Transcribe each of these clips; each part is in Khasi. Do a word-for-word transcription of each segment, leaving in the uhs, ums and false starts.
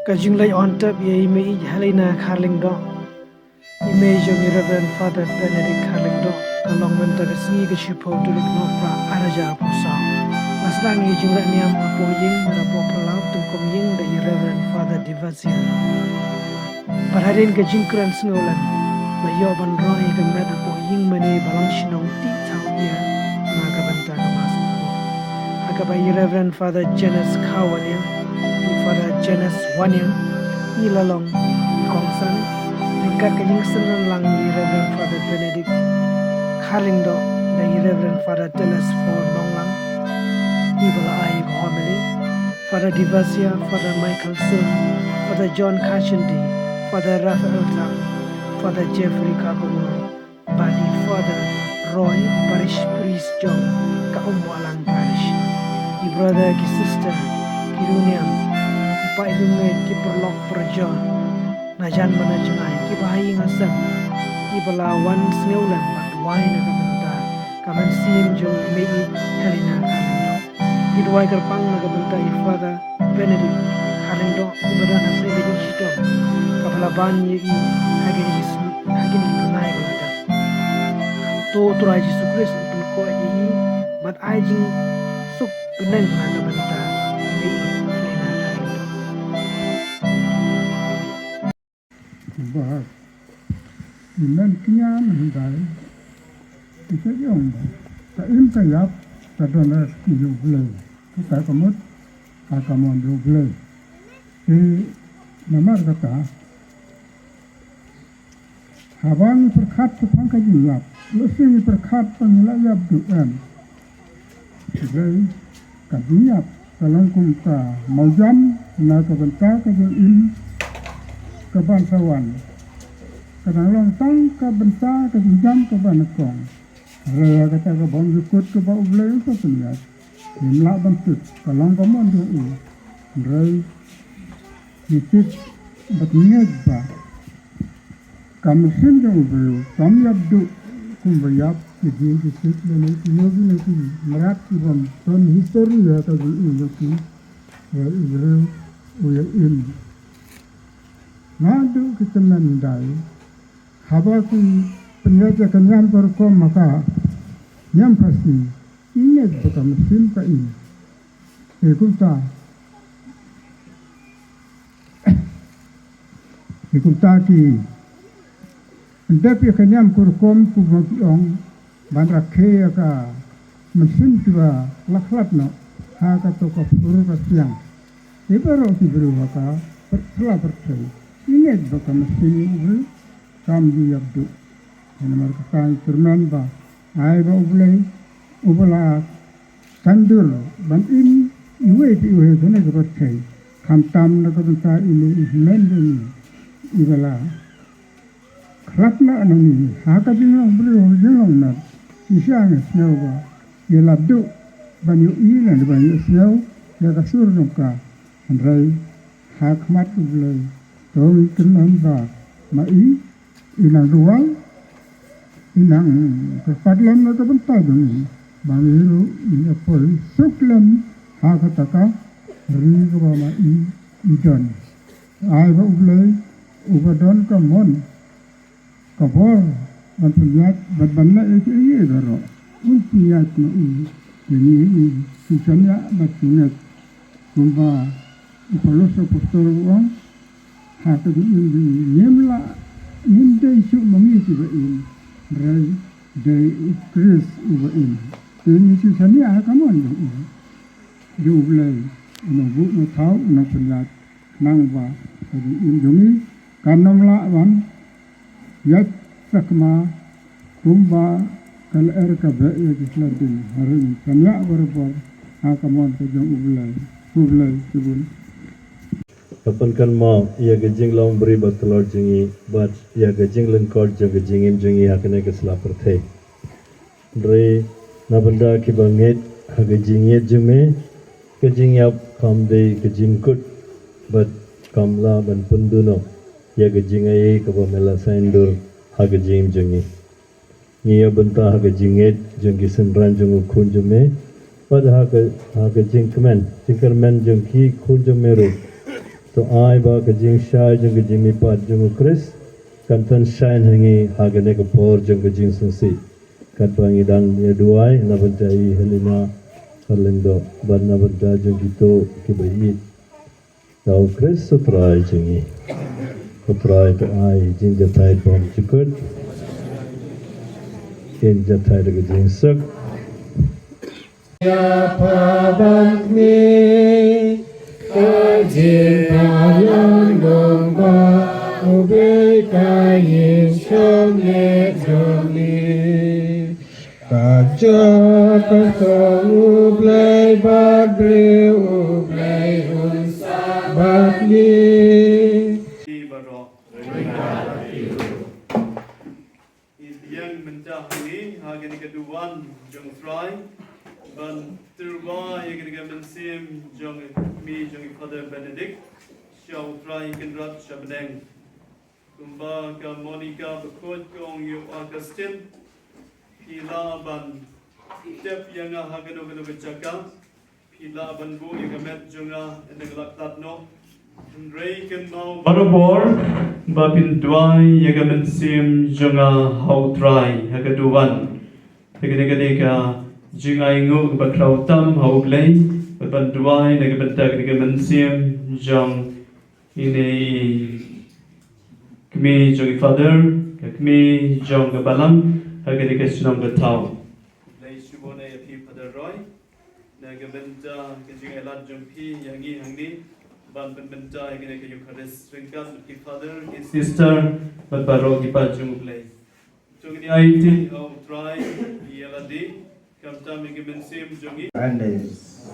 Ka jingleit on tep ïa i Mei Helena Kharlyngdoh, i mei jong i Reverend Father Benedict Kharlyngdoh, ka long mynta ka sngi ka shiphew tarik Nohprah ar hajar arphew saw. La sdang ïa i jingleh niam hapoh ïing, hapoh phyllaw tyngkong ïing da i Reverend Father Devasia. Bad hadien ka jingkren sngewlem, la ïoh ban roi ka met hapoh ïing mane ba long shnong Tithaw ïa na ka bynta ka Mass. Ha kaba i Reverend Father James Khawaniang, i Father James Waniang, i la long i kongsan, ryngkat ka jingsynran lang i Reverend Father Benedict Kharlyngdoh, da i Reverend Father Telesphore Nonglang, i ba la ai ka homily, Father Devasia, Father Michael Sun, Father John Kashindi, Father Raphael Tang, Father Jeffrey Kakongo, bad i Father Roy, Parish Priest jong ka Umbahlang Parish. I brother ki sister, ki runiam, ki paid rymngeit, ki paralok parajor, na jan bad na jngai, ki bahaïing hasem, ki ba la wan sngewlem bad duwai na ka bynta ka mynsiem jong i Mei Helena Kharlyngdoh. Ki duwai kyrpang na ka bynta i Father Benedict Kharlyngdoh, i ba don ha pdeng ka jingshitom kaba la ban ïa i ha kine ki sn-, ha kine ki bnai ba la dep. To U Trai Jisu Khrist un pynkoit ïa i bad ai jingsuk bneng na ka bynta i Mei Helena Kharlyngdoh. Bad i men kñia hyndai, i ka ïong ba ka im ka ïap ka don ha ka ktien jong U Blei, ka ka mut ha ka mon jong U Blei. Te namar kata, haba ngi pyrkhat shaphang ka jingïap, lehse ngi pyrkhat ba ngi la ïap duh em. Hynrei ka jingïap ka long kum ka mawjam na ka bynta ka jingim ka ban sa wan. Ka dang long tang ka bynta ka jingjam ka ban nyngkong. Hynrei ha kata ka bymjukut kaba U Blei u sa pynïaid, ngim lah ban tip, ka long ka mon jong u. Hynrei ngi tip bad ngi ngeit ba ka mynsiem jong U Blei kam ïap duh kumba ïap ki dieng ki siej lane ki ïew lane ki mrad ki bym don histori ha ka jingim jong ki. Hynrei U Blei u ïa im. Naduh ki tymmen hyndai, haba ki pynïaid ïa ka niam ka rukom ha ka niam Khasi, ngi ngeit ba ka mynsiem ka im. Te kumta, te kumta ki pyndep ïa ka niam ka rukom kumba ki ong ban rakhe ïa ka mynsiem kiba la khlad noh ha kato ka pur ka siang. Te baroh ki briew ha ka sla pyrthei ngi ngeit ba ka mynsiem u briew kam ju ïap duh. Namar kata ngi kyrmen ba ai ba U Blei uba la saiñdur ban im iwei pa iwei ha kane ka pyrthei, khamtam na ka bynta ine i hynmen jong ngi iba la khlad noh na ngi ha ka jinglong briew, ha ka jinglong met. Shisha ngi sngew ba ngi la duh ban ïohi lane ban ïohsngew ïa ka sur jong ka. Hynrei ha khmat U Blei to ngi kyrmen ba ma i i nang duwai, i nang kyrpad lem na ka bynta jong ngi ba ngi ruh ngin ïa poi suk lem ha kata ka ri kaba ma i i don. Ai ba U Blei uba don ka mon ka bor ban pynïaid bad ban leh ïa kiei kiei baroh un pynïaid ma u. Ïa ngi ngi sngewsih bad sngewsih kumba u Paulus apostol u ong, ha ka jingim jong ngi ngim lah, ngim dei shuh ma ngi kiba im, hynrei dei u Khrist uba im. Te ngi sngewsih ha ka mon jong u, jong U Blei, u nang buh nang thaw, u nang pynïaid. Nang ba ka jingim jong ngi kan ym lah ban ïaid sakma kumba ka lyer ka beh ïa ki sla dieng. Hynrei ngin pynïaid barabor ha ka mon ka jong U Blei. U Blei shibun. Ka pynkynmaw ïa ka jinglong bri ba tlot jong ngi bad ïa ka jinglyngkot jong ka jingim jong ngi ha kane ka sla pyrthei. Hynrei na bynta kiba ngeit ha ka jingngeit jong me, ka jingïap kam dei ka jingkut bad kam lah ban pynduh noh ïa ka jingai kaba me la saiñdur ha ka jingim jong ngi. Ngi ïa bynta ha ka jingngeit jong ki synran jong u khun jong me bad ha ka, ha ka jingkmen, jingkyrmen jong ki khun jong me ruh. To ai ba ka jingshai jong ka jingmihpat jong u Khrist kan pynshai ha ngi ha kane ka por jong ka jingsngewsih. Katba ngi dang ïa duwai na bynta i Helena Kharlyngdoh bad na bynta jong kito kiba ïeit. Ïa u Khrist u Trai jong ngi. U Trai to ai jingjahthait bymjukut. Jingjahthait da ka jingsuk. Ïa pha bad me, ka jingpynlong ba U Blei ka ïeng shong leh jong me. Ka jaka ka U Blei bad briew U Blei un sah bad ngi. Ki baroh. Ïa mynta hangne ha kane ka duwan jong U Trai ban tyrwa ïa kane ka mynsiem jong i, jong i Father Benedict. Sha U Trai Kynrad sha bneng. Kumba ka Monica bakhuid ka ong ïa u Augustine, phi lah ban tep ïa nga ha kano kano ka jaka. Phi lah ban buh ïa ka met jong nga, ynda nga la khlad noh. Hynrei kynmaw barabor ba phin duwai ïa ka mynsiem jong nga ha U Trai ha ka duwan. Te kane ka dei ka jingainguh kaba khraw tam ha U Blei, bad ban duwai na ka bynta kane ka mynsiem jong ine i kmie jong i Father, ka kmie jong ka balang ha kane ka shnong ka thaw. Blei shuwa ïa phi Father Roy. Na ka bynta ka jingailad jong phi ïa ngi hangne ban pynbynta ïa kane ka Eucharist ryngkat bad ki Father, ki Sister bad baroh ki paid jong U Blei. To ngin ïa aiti ha U Trai ïa lade, khamtam ïa ki mynsiem jong ngi. Andes.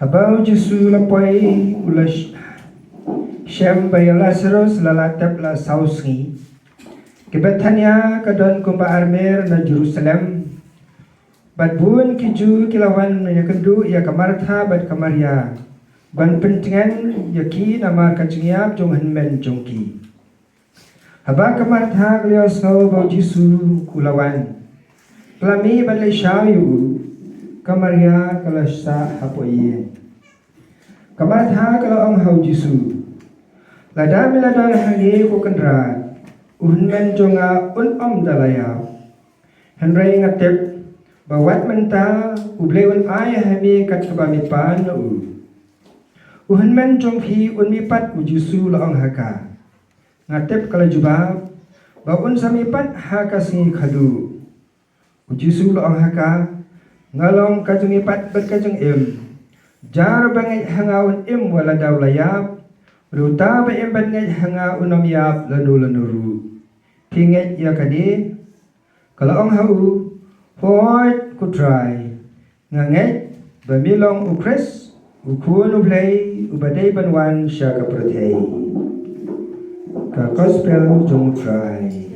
Haba u Jisu u la poi, u la sh-, shem ba ïa u Lasarus la lah tep la saw sngi. Ki Bethania ka don kumba armyr na Jerusalem. Bad bun ki Jiw ki la wan ïakynduh ïa ka Martha bad ka Maria ban pyntngen ïa ki namar ka jingïap jong u hynmen jong ki. Haba ka Martha ka la ïohsngew ba u Jisu u la wan, ka la mih ban leit shaw ïa u. Ka Maria ka la sah hapoh ïing. Ka Martha ka la ong ha u Jisu, "Lada me la don hangne, ko Kynrad, u hynmen jong nga un ym da la ïap. Hynrei nga tip ba wat mynta U Blei un ai ha me kat kaba me pan na u." "U hynmen jong phi un mihpat," u Jisu u la ong ha ka. "Nga tip," ka la jubab, "ba un sa mihpat ha ka sngi khadduh." U Jisu u la ong ha ka, "Nga long ka jingmihpat bad ka jingim. Jar ba ngeit ha nga un im wat lada u la ïap, bad uta ba im bad ngeit ha nga un ym ïap lano lano ruh. Phi ngeit ïa kane?" Ka la ong ha u, "Hooid ko Trai, nga ngeit ba me long u Khrist, u Khun u Blei, uba dei ban wan sha ka pyrthei." Ka Gospel jong U Trai.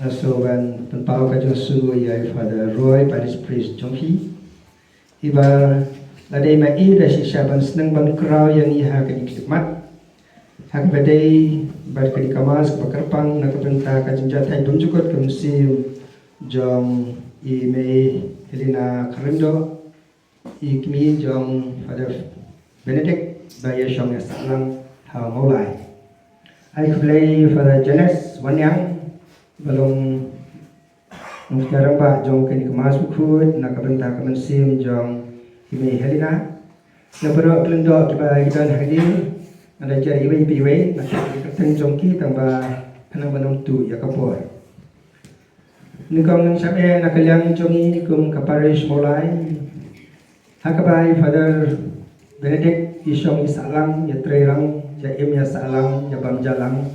Nga sngewbha ban pynpaw ka jingsngew ïa i Father Roy, Parish Priest jong phi. Iba la dei ma i da shisha ban sneng ban khraw ïa ngi ha ka jingkhidmat, ha kaba dei bad ka dei ka Mass kaba kyrpang na ka bynta ka jingjahthait bymjukut ka mynsiem jong i Mei Helena Kharlyngdoh, i kmie jong Father Benedict ba ïa shong ïa sahlang ha Mawlai. Ai khublei Father Janes Wanniang ba long nongkynrang ba jong kane ka Mass Bakhuid na ka bynta ka mynsiem jong i Mei Helena. Na baroh ki lyngdoh kiba ïadon hangne, nga da jar iwei pa iwei na ka kyrteng jong ki tang ba khnang ban ym tuh ïa ka por. Nyngkong nyngshap eh na ka liang jong ngi kum ka parish Mawlai, ha kaba i Father Benedict i shong i sahlang, ïa trei lang, ïa im ïa sahlang, ïa bam ja lang.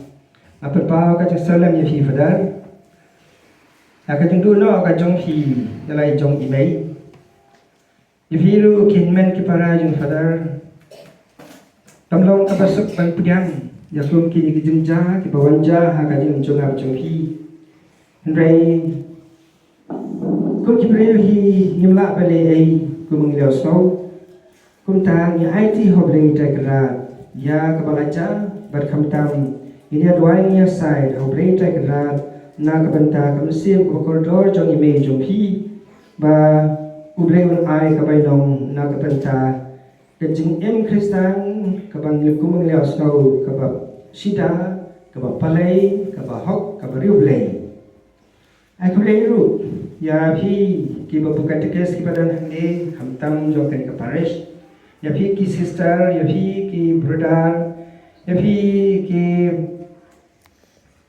Nga pynpaw ka jingsngew ïa phi Father. Ha ka jingduh noh ka jong phi ïa la i jong i Mei. Ïa phi ruh ki hynmen ki para jong Father, tam long kaba suk ban pdiang ïa kum kine ki jingjia kiba wan jia ha ka jingim jong nga bad jong phi. Hynrei kum ki briew hi ngim lah ban leh ei kum ngi la sngew. Kumta ngi aiti ha U Blei Trai Kynrad ïa kaba la jia bad khamtam ngin ïa duwai, ngin ïa said ha U Blei Trai Kynrad na ka bynta ka mynsiem kaba kordor jong i mei jong phi, ba U Blei un ai ka bainong na ka bynta ka jingim Khristan kaba ngi kum ngi la sngew kaba shida, kaba palei, kaba hok, kaba riewblei. Ai khublei ruh ïa phi kiba pu katekis kiba don hangne, khamtam jong kane ka parish. Ïa phi ki sister, ïa phi ki brother, ïa phi ki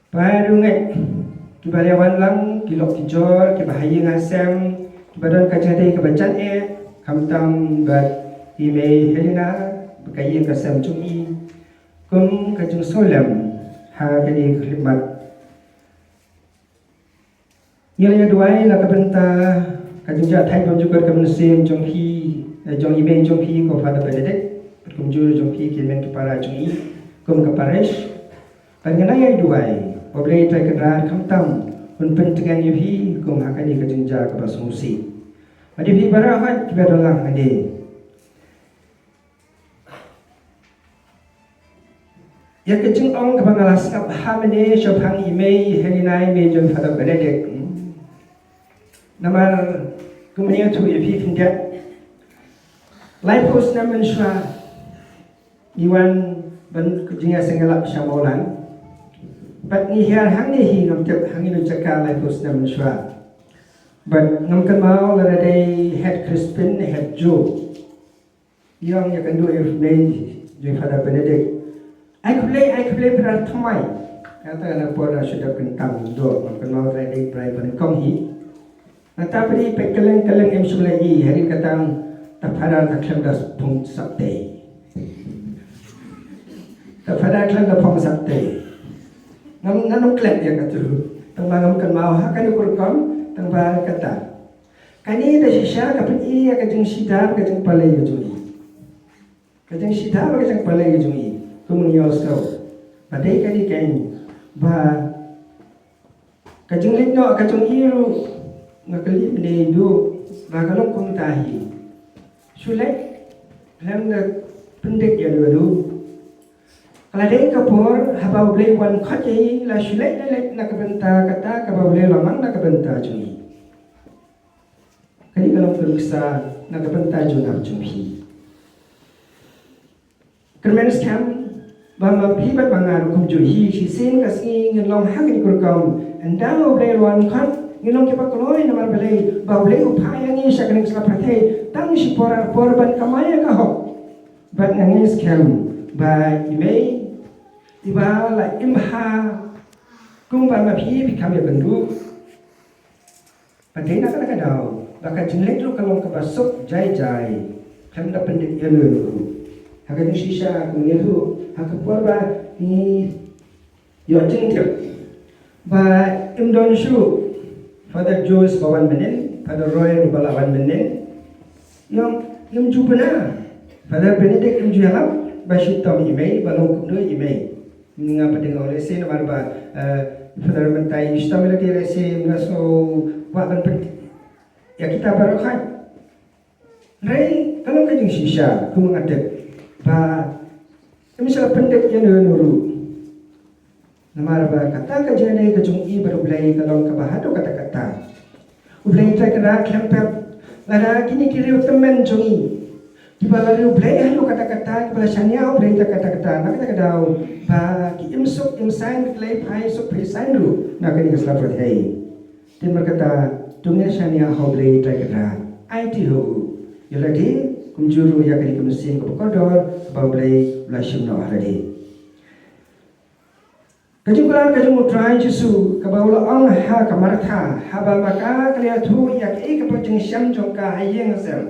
para rungek kiba la wan lang, ki lok ki jor, kiba ha ïing ha sem, kiba don ka jingïadei kaba jan eh, khamtam bad i mei Helena, bad ka ïing ka sem jong i, kum ka jingsngewlem ha kane ka khyllipmat. Ngi la ïa duwai na ka bynta ka jingjahthait bymjukut ka mynsiem jong phi, eh, jong i mei jong phi ko Father Benedict, bad kumjuh jong phi ki hynmen ki para jong i kum ka parish. Bad ngi la ïa duwai ba U Blei Trai Kynrad khamtam un pyntngen ïa phi kum ha kane ka jingjia kaba sngewsih. Bad ïa phi baroh kiba don lang hangne, ïa ka jingong kaba nga la sngap ha mynne shaphang i mei Helena, i mei jong Father Benedict. Namar kumne ïathuh ïa phi khyndiat, laiphew snem mynshuwa ngi wan ban jingïaseng ïalap sha Mawlai. Bad ngi hiar hangne hi, ngam tip ha ngi ïa ka jaka, laiphew snem mynshuwa. Bad ngam kynmaw lada dei Head Crispin, Head Joe. Ïong ïa ka ndu i mei jong Father Benedict. Ai khublei, ai khublei Brother Thymmai. Kata na por na shu dep kyntang dur, ngam kynmaw lada dei Brother Benedict kong hi. Nangta phi peit kylleng kylleng, im shym la i, hadien kata, ta Father ta khlem da phong sap tei. Ta Father khlem da phong sap tei. Ngam, ngam klet ïa katu. Tang ba ngam kynmaw ha kane ka rukom, tang ba kata. Kane da shisha ka pyni ïa ka jingshida, ka jingpalei ka jong i. Ka jingshida bad ka jingpalei ka jong i, kum ngi ïohsngew. Bad dei kane keiñ ba ka jingleit noh ka jong i ruh, nga kylli mynne duh ba ka long kumta hi. Shu leit khlem da pyndik ïa u. Ka la dei ka por haba U Blei u wan khot ïa i, la shu leit leit na ka bynta kata kaba U Blei u la mang na ka bynta jong i. Kane ka long ka nuksa na ka bynta jong nga bad jong phi. Kyrmen skhem ba ma phi bad ma nga ruh kumjuh hi, shisien ka sngi ngin long ha kane ka rukom. Ynda U Blei u la wan khot, ngin long kiba kloi namar balei? Ba U Blei u phah ïa ngi sha kane ka sla pyrthei tang shipor ar por ban kamai ïa ka hok. Bad nga ngeit skhem ba i mei iba la im bha kumba ma phi phi kham ïakynduh. Bad dei na kata ka daw ba ka jingleit ruh ka long kaba suk jai jai, khlem da pyndik ïa uno uno ruh. Ha ka jingshisha kumne ruh, ha ka por ba ngi ïoh jingtip ba im don shuh Father Joe ba wan mynnin, Father Roy ruh ba la wan mynnin. Ïoh, im ju bna Father Benedict, im ju ïalap ba shitom i mei, ba long kumno i mei. Nga pat nga ong lehse namar ba, eh, Father mynta i shitom ïa lade, lehse nga sngew kwah ban pyn-, ïa kita baroh khat. Hynrei ka long ka jingshisha kum nga tip ba im shym la pyndep ïa uno uno ruh. Namar ba kata ka jingïadei ka jong i bad U Blei ka long kaba haduh katta katta. U Blei Trai Kynrad khlem pep lada kine ki riew tymmen jong i kiba la riewblei haduh katta katta, kiba la shaniah ha U Blei katta katta, na kata ka daw ba ki im suk im saiñ, ki la phai suk phai saiñ ruh na kane ka sla pyrthei. Te namar kata, to ngin shaniah ha U Blei Trai Kynrad. Aiti ha u ïa lade kumjuh ruh ïa kane ka mynsiem kaba kordor kaba U Blei u la shim noh ha lade. Ka jingkular ka jong U Trai Jisu kaba u la ong ha ka Martha, haba ma ka ka la ïathuh ïa kaei kaba jingshem jong ka ha ïing ha sem.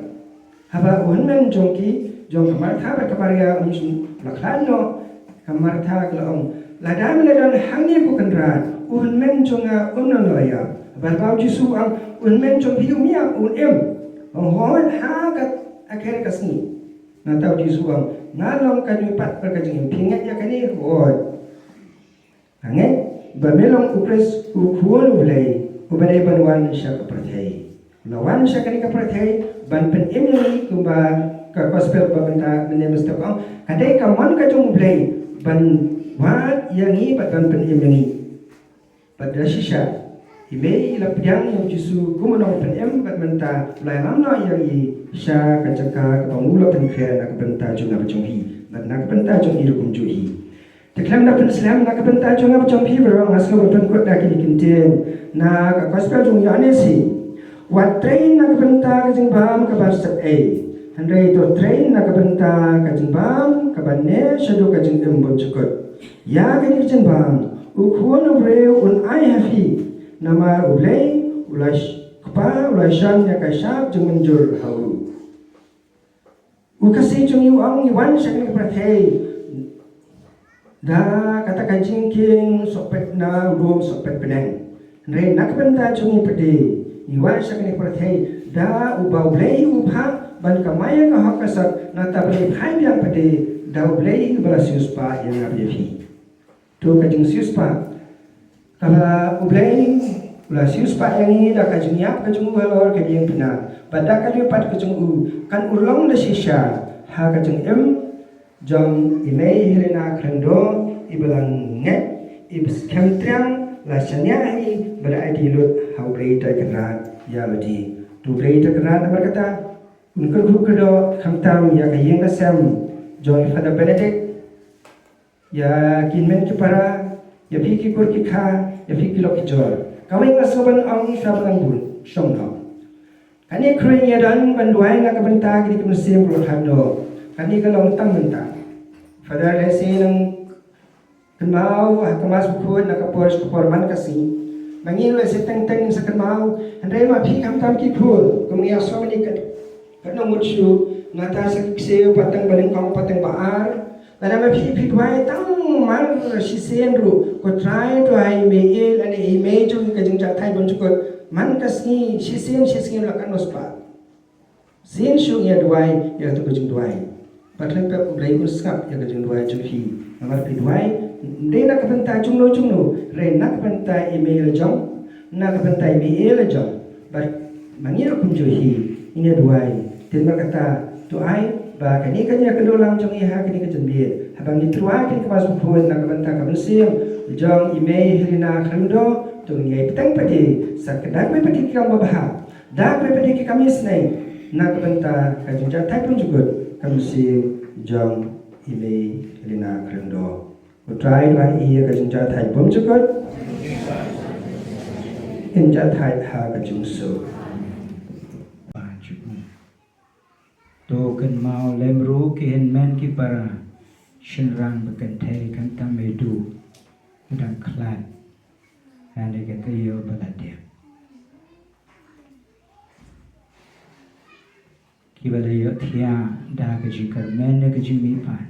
Haba u hynmen jong ki, jong ka Martha bad ka Maria un shu la khlad noh, ka Martha ka la ong, lada me la don hangne ko Kynrad, u hynmen jong nga un ym la ïap. Bad haba U Jisu u ong, u hynmen jong phi um ïap, un im. Ong hooid ha ka, ha kane ka sngi. Nangta U Jisu u ong, nga long ka jingmihpat bad ka jingim, phi ngeit ïa kane? Hooid. Nga ngeit ba me long U Khrist, U Khun U Blei, uba dei ban wan sha ka pyrthei. U la wan sha kane ka pyrthei ban pynim ïa ngi, kumba ka gospel ba mynta mynne mynstep ka ong, ka dei ka mon ka jong U Blei ban wad ïa ngi bad ban pynim ïa ngi. Bad da shisha, i mei i la pdiang ïa u Jisu kum u nongpynim bad mynta u la ïalam noh ïa i sha ka jaka kaba u la pynkhreh na ka bynta jong nga bad jong phi bad na ka bynta jong i ruh kumjuh hi. Te khlem da pynslem, na ka bynta jong nga bad jong phi baroh nga sngew ban pynkut da kine ki ktien na ka gospel jong u Ïoannis hi. Wat trei na ka bynta ka jingbam kaba sep ei, hynrei to trei na ka bynta ka jingbam kaba neh shaduh ka jingim bymjukut. Ïa kane ka jingbam u Khun u briew un ai ha phi, namar U Blei u la sh-, Kpa u la shon ïa ka shap jingmynjur ha u. U Khasi jong ngi u ong, ngi wan sha kane ka pyrthei da kata ka jingkieng sohpet na u lum sohpet bneng. Hynrei na ka bynta jong ngi pat de, ngi wan sha kane ka pyrthei da uba U Blei u phah ban kamai ïa ka hok ka sot, nangta ban phai biang pat de da U Blei uba la siewspah ïa nga bad ïa phi. To ka jingsiewspah kaba U Blei u la siewspah ïa ngi da ka jingïap ka jong u halor ka diengphna bad da ka lippat ka jong u kan urlong da shisha ha ka jingim jong i mei Helena Khliengdoh iba la ngeit, iba skhem triang, la shaniah hi bad aiti lut ha U Blei Trai Kynrad ïa lade. To U Blei Trai Kynrad namar kata un kyrkhu kyrdoh khamtam ïa ka ïing ka sem jong i Father Benedict, ïa ki hynmen ki para, ïa phi ki kur ki kha, ïa phi ki lok ki jor. Kawei nga sngewbha ban ong sha ba ngan bun shong noh. Kane ka ring ïa don ban duwai na ka bynta kine ki mynsiem ruh ha no. Kane ka long tang mynta. Father lehse nang kynmaw ha ka Mass Bakhuid na ka por sha ka por man ka sngi. Ma ngi lehse teng teng sa kynmaw. Hynrei ma phi khamtam ki khun, kum ngi ïa sngewbha ni ka Ka nongbud shuh, nangta sa ki ksiew pateng ba nyngkong pateng ba ar. Lada ma phi phi duwai tang mar shisien ruh, ko Trai duwai me e lane i mei jong ka jingjahthait bymjukut. Man ka sngi shisien shisien la ka nos pa. Sien shuh ïa duwai ïa ka tu ka jingduwai. Bad lem pep U Blei un sngap ïa ka jingduwai jong phi. Namar phi duwai ym dei na ka bynta jongno jongno, hynrei na ka bynta i mei la jong, na ka bynta i mei la jong. Bad ma ngi ruh kumjuh hi, ngin ïa duwai. Te namar kata to ai ba kane ka jingïakynduh lang jong ngi ha kane ka jingbieit, haba ngi tyrwa kane ka Mass Bakhuid na ka bynta ka mynsiem jong i mei Helena Khliengdoh, to ngin ïai bteng pat de sa ka dak bad ki kam babha, dak bad ki kam isynei na ka bynta ka jingjahthait bymjukut ka mynsiem jong i mei Helena Khliengdoh. U Trai ba ïa ka jingjahthait bymjukut, in jahthait ha ka jingsuk. Ba jukut. To kynmaw lem ruh ki hynmen ki para, shynrang ba kynthei khamtam i du, u dang khlad. Lane ka taïew ba la dep. Kiba la ïohthiah da ka jingkyrmen ne ka jingmihpat.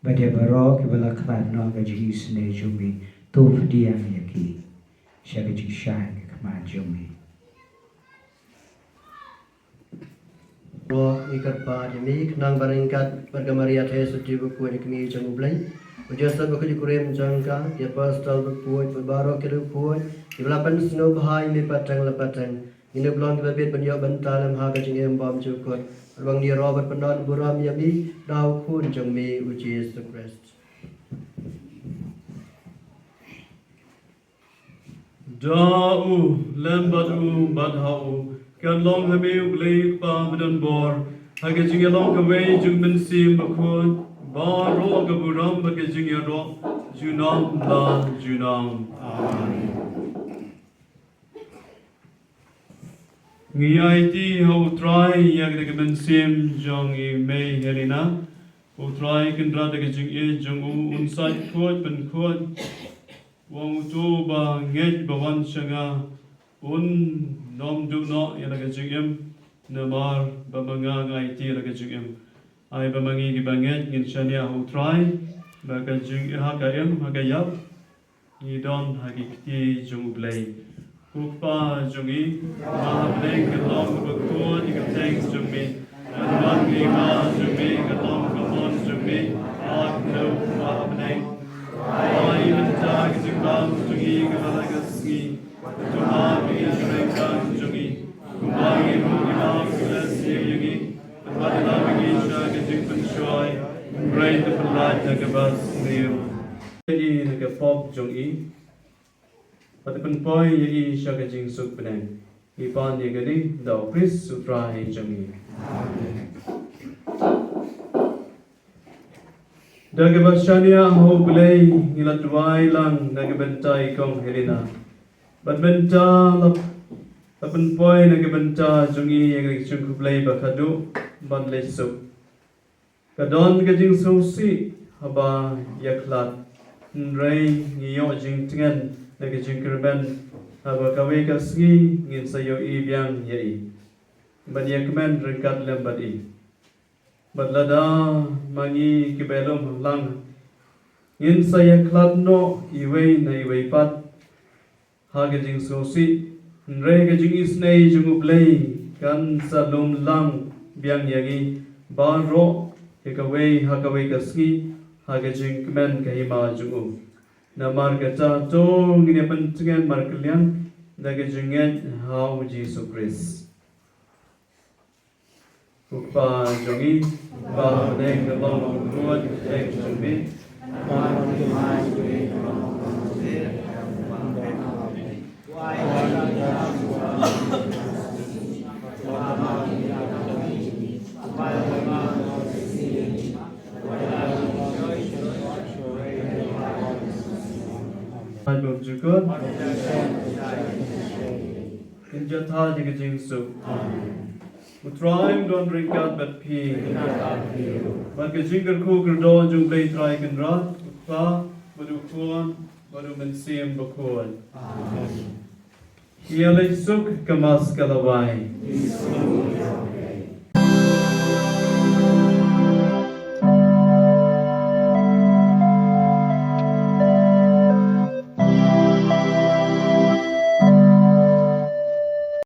Bad ïa baroh kiba la khlad noh ka jingisynei jong me, to pdiang ïa ki sha ka jingshai ka khmat jong me. Baroh ngi kyrpad ïa me khnang ba ryngkat bad ka Maria Theisotti bakhuid ka kmie jong U Blei, u Joseph bakhuid u kurim jong ka, ki apostol bakhuid bad baroh ki riewkhuid kiba la pynsngewbha ïa me pateng la pateng. Ngin ïa long kiba bit ban ïoh bynta lem ha ka jingim bymjukut. Bad ba ngin ïaroh bad pyndonkam burom ïa me da u Khun jong me u Jisu Khrist. Da u, lem bad u, bad ha u, kan long ha me U Blei Kpa badonbor, ha ka jingïalong kawei jong u Mynsiem Bakhuid, baroh ka burom bad ka jingïaroh, junom la junom. Amen. Ngi aiti ha U Trai ïa kane ka mynsiem jong i mei Helena. U Trai Kynrad da ka jingïeit jong u un sait khuid pynkhuid. Wan uto uba ngeit ba wan sha nga un ym duh noh ïa la ka jingim, namar ba ma nga nga aiti la ka jingim. Ai ba ma ngi kiba ngeit ngin shaniah ha U Trai, ba ka jingim ha ka im ha ka ïap ngi don ha ki kti jong U Blei. Ko Kpa jong ngi, ba ha bneng, ka long ka bakhuid ïa ka kyrteng jong me. Kan wan ka hima jong me, kan long ka mon jong me ha ka kyrteng ba ha bneng. Ai ïa ngi mynta ka jingbam jong ngi ka ha la ka sngi. Bad to ai ïa ngi ka jingryngkang jong ngi, kumba ngi ruh ngi ai ïa kito kiba ai ïa ngi. Bad wat ïalam ïa ngi sha ka jingpynshoi, hynrei to pynlait na kaba sniew. Ïa ngi na ka pop jong ngi. Bad pynpoi ïa i sha ka jingsuk bneng. Ngi pan ïa kane da u Khrist u Trai jong ngi. Da kaba shaniah ha u Blei ngi la duwai lang na ka bynta i kong Helena. Bad mynta la, la pynpoi na ka bynta jong ngi ïa ka jingkhublei ba khatduh ban leit suk. Ka don ka jingsngewsih haba ïakhlad, hynrei ngi ïoh jingtngen na ka jingkyrmen haba kawei ka sngi ngin sa ïohi biang ïa i ban ïakmen ryngkat lem bad i. Bad lada ma ngi kiba ïalum lang ngin sa ïakhlad noh iwei na iwei pat ha ka jingsngewsih, hynrei ka jingisynei jong u Blei kan sa lum lang biang ïa ngi baroh ïa kawei ha kawei ka sngi ha ka jingkmen ka hima jong u. Namar kata to ngin ïa pyntngen markylliang da ka jingngeit ha u Jisu Khrist. U Kpa jong ngi ba ha bneng, ka long ka kyrteng jong me. Ai bym jukut. Kin jatha ïa ka jingsuk. U Trai un don ryngkat bad phi. Bad ka jingkyrkhu kyrdoh jong u Blei Trai Kynrad, u Kpa, bad u Khun, bad u Mynsiem Bakhuid. Ïa leit suk, ka Mass ka la wai.